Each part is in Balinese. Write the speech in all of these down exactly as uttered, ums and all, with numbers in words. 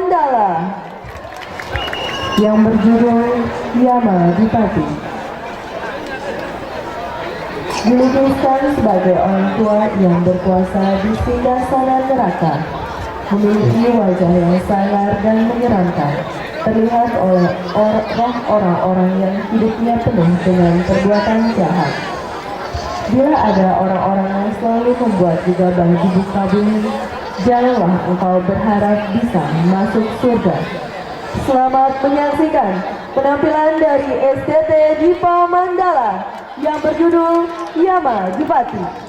Mandala yang berjudul Yama Dipati. Dilukiskan sebagai orang tua yang berkuasa di singgasana neraka, memiliki wajah yang sangar dan menyeramkan, terlihat oleh or- roh orang-orang yang hidupnya penuh dengan perbuatan jahat. Bila ada orang-orang yang selalu membuat gegabah di muka bumi, janganlah engkau berharap bisa masuk surga. Selamat menyaksikan penampilan dari S T T Dipa Mandala yang berjudul Yama Dipati.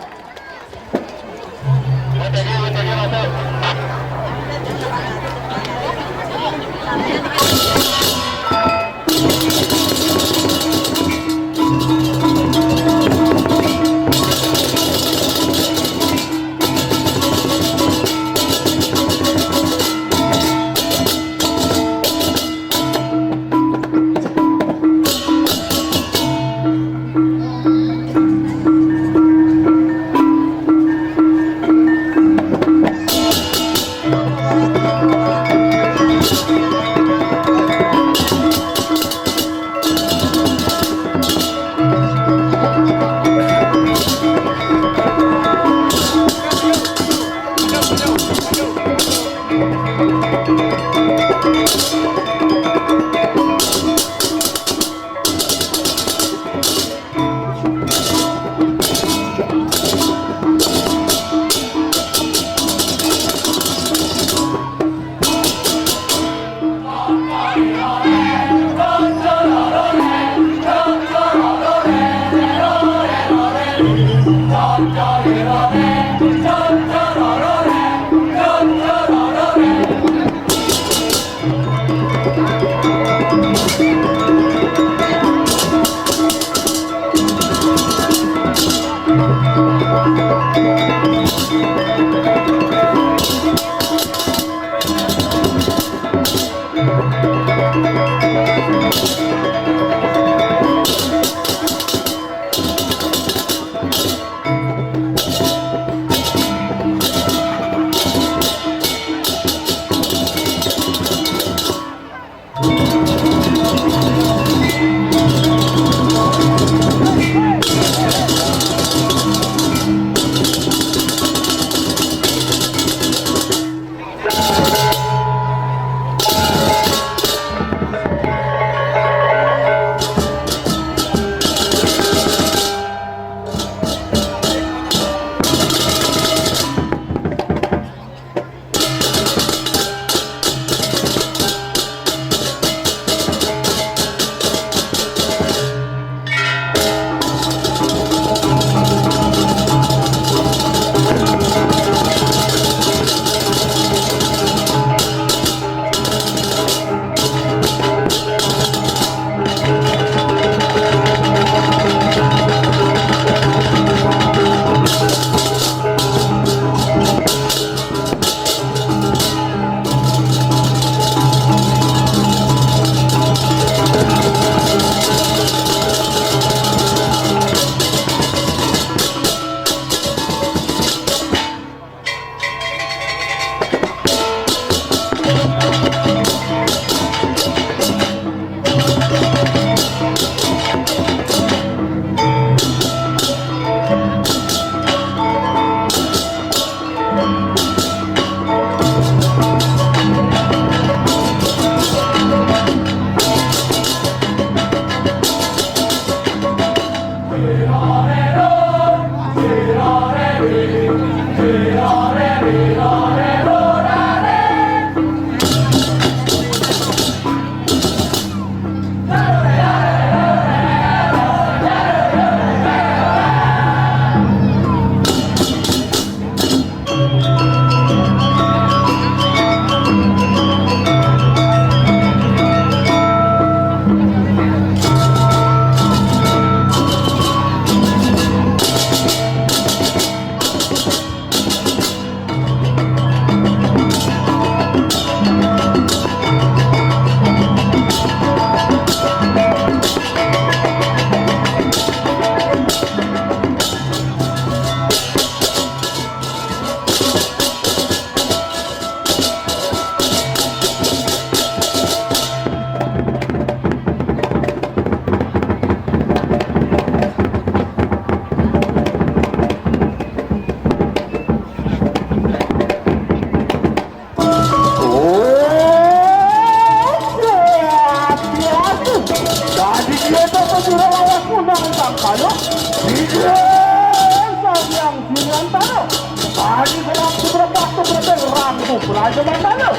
Adi Godang Subrata Subrata Rangku Praja Mandala.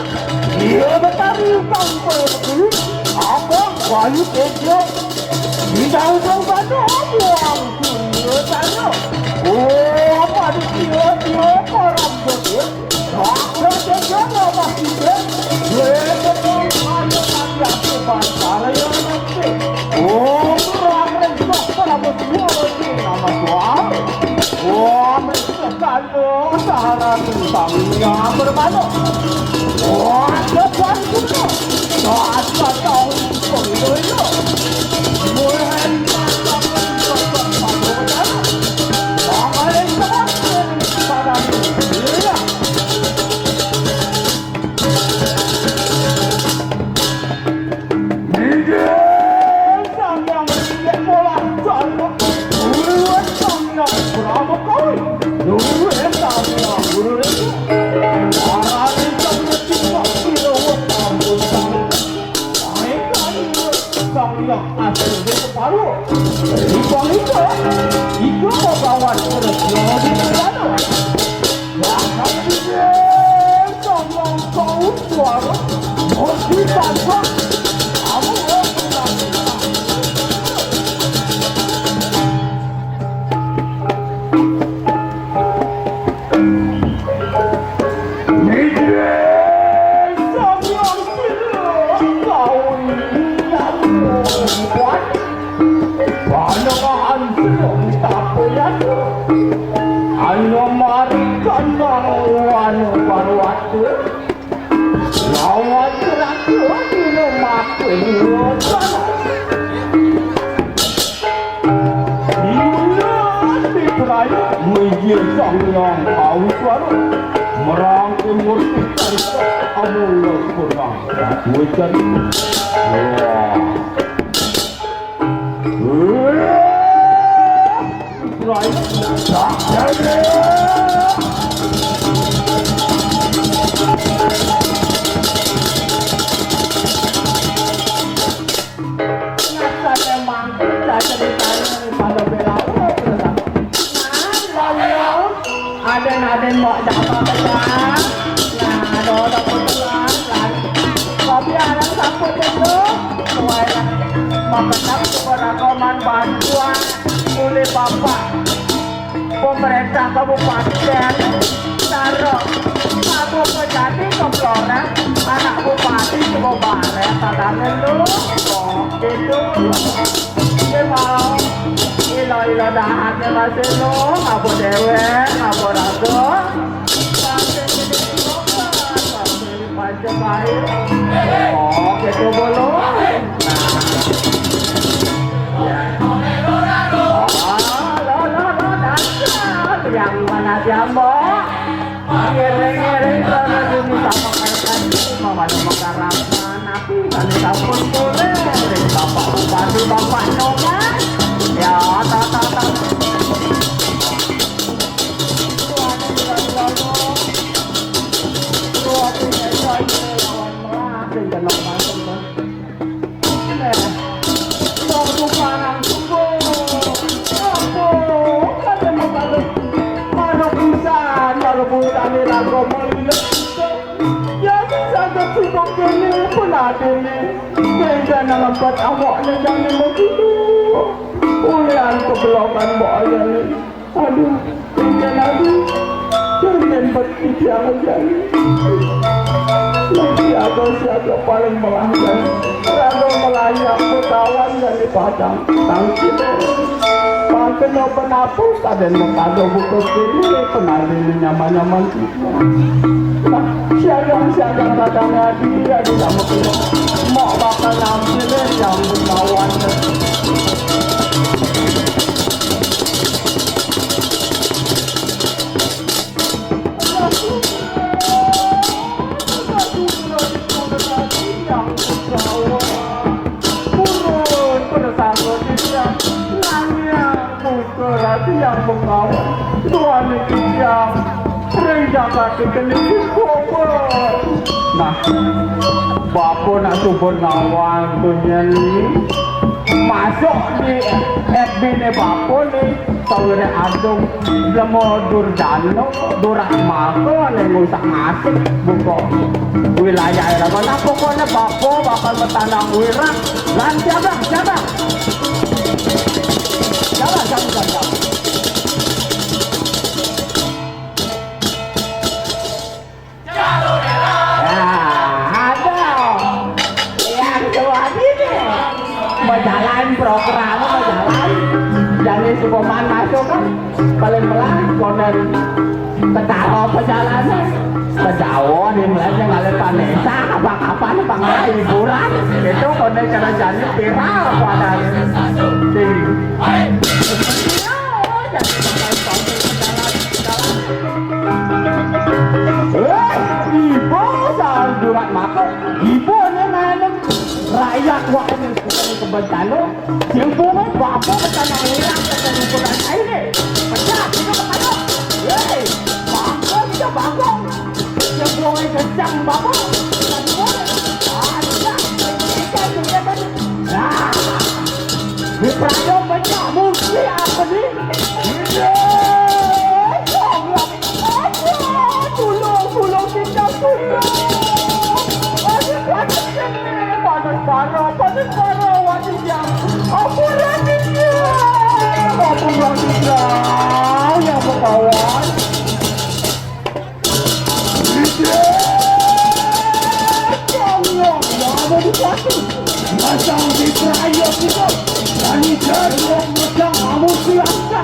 Ia betari utang pergi. Abang Bayu Tejo. Tidak ujung batu buang dunia sana. Oh, pada dia dia orang jodoh. Raja Tejo nama kita. Dia betul ada lagi aku pasar yang nanti. Oh, orang rendah pada betul nama tuan. Oh, Kandung saran tentang yang berbaloi. Wah, depan kuda. Saat kau itu. Mulai datang sosok pahlawan. Pahlawan pada diri. Sang Hyang Ringgit Bola Salib, Sang Hyang Brahma Kawi, Sang Hyang Guru Rindu, para lintang ketika kira wetang bentang, mereka ini Sang Hyang Asli Separuh, Ribang Ika, Ika Bagawan Kerja di Kerana. Panangahan sira tak payasa. Ana marikan nang wanu parwata. Lawan neraka dina mati rosan. Iwulan di perai meja sang yang kau suara. Merangka murti karsa amula kurang. Wecan. Wah. Ada nadin mau dapat pecah. Nah, ada orang pecah. Tapi ada siapa dulu? Tuai lah. Makan aku beragaman bantuan oleh bapak pemerintah kabupaten. Taruh kamu menjadi keploran anak bupati coba bareng. Tadamen dulu. Oh, gitu. Dia mau ila-ila dahatnya masih no, apa dewek, apa raga. Sampai jadi keploran, sampai macam lain. Oh, gitu belum. Yang mana dia mau? Ngiring-ngiring sana sini sama kayak tadi, mama ada menggarapkan api, tadi sampun boleh. Bapak Bupati, Bapak Nyoman. Ya, tak, tak, tak. Ulian kebelokan mbok ayo ni. Aduh, tinggal lagi. Jangan berpikir lagi. Lagi ada siapa paling melanggar. Kalau melayang berkawan dari padang. Tangkil. Pakai no penapu, kadang mau kado buku sini, penari nyaman-nyaman. Nah, siagang-siagang katanya dia di sama kita. Mau bakal nampilin yang berkawan. Yang mengawan Tuhan itu yang sering jaga keteliti. Nah, bapa nak cuba nawan tu nyali. Masuk di F B-ne Bapa ne, sawire adung Lemo Durjana, Duratmaka, ne ngusak-ngasik buka wilayah raga. Nah, pokokne Bapa bakal betandang wirak. Lan siapa? Siapa? Siapa? Siapa? Siapa? Nah, ada. Yang tua ini berjalan program, berjalan. Jadi Sukoman masuk kan paling pelan, konen ketara perjalanan. Kedawa di melayu ngale Vanessa, apa-apa nih, pangala hiburan. Itu konen cara jani viral pada tinggi. Eh, iba salah Duratmaka, iba ne nanem rakyat wak ne suka kebentano, sing pungun bapa betana ngilang tekan ukuran air ne. Pecah, kita betana. Hei, bangga kita bangga. Sing pungun kencang bapa. Ada, ada, ada. Nah, di Prado banyak musuh apa ni? Iya. Tolong, tolong, tolong, kita tolong. Panas, panas, panas, panas, panas, panas, wajib yang. Apa lagi dia? Apa lagi dia? Yang berkawan. Masang di perayaan kita. Dari jadwal masang kamu siapa?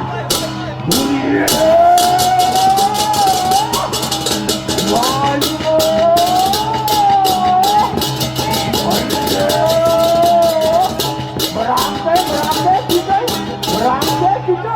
Berangkat, berangkat kita. Berangkat kita.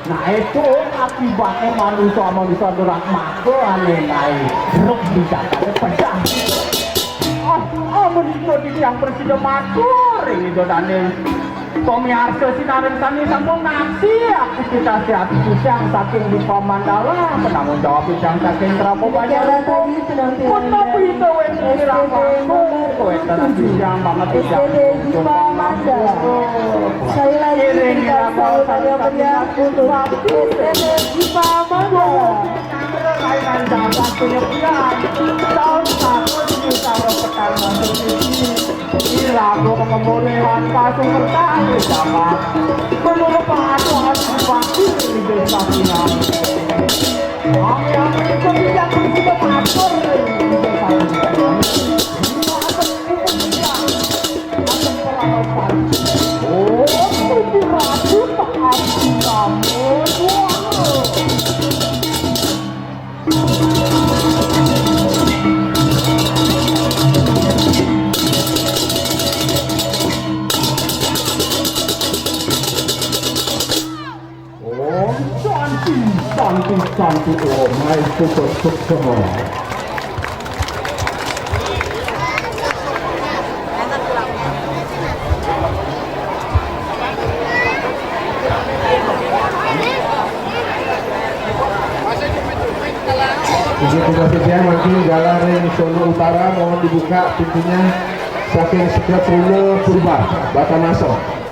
Nah, itu akibatnya manusia-manusia Duratmaka aneh nae. Ruk di Jakarta pecah. Ah, ah, menika titiang prasida matur ring Ida Dane. Pamiarsa sinareng sami sampun naksih aktivitas ati titiang saking Dipa Mandala, penanggung jawab titiang saking Prabu Banjar. Demikianlah tadi penampilan dari S P P nomor tujuh belas. Kawéntenan titiang banget titiang. S P P Dipa Mandala. Sekali lagi, berikan salam yang meriah untuk S P P Dipa Mandala. Kainan jagat penyepian, taun sampun diucap petang masuk siji. Iraga mengemudi lan pasung bertali jagat. Menurut patuhan dibakti di desa Pinang. Kami akan ikut tidak bersikap atur di desa Pinang. Om Santi, Santi, Santi, Om Maha Suta Suksma. Izin tugas izin, mangkin galah ring Solo Utara, mohon dibuka pintunya saking Sekrepula Purba, Batanasa.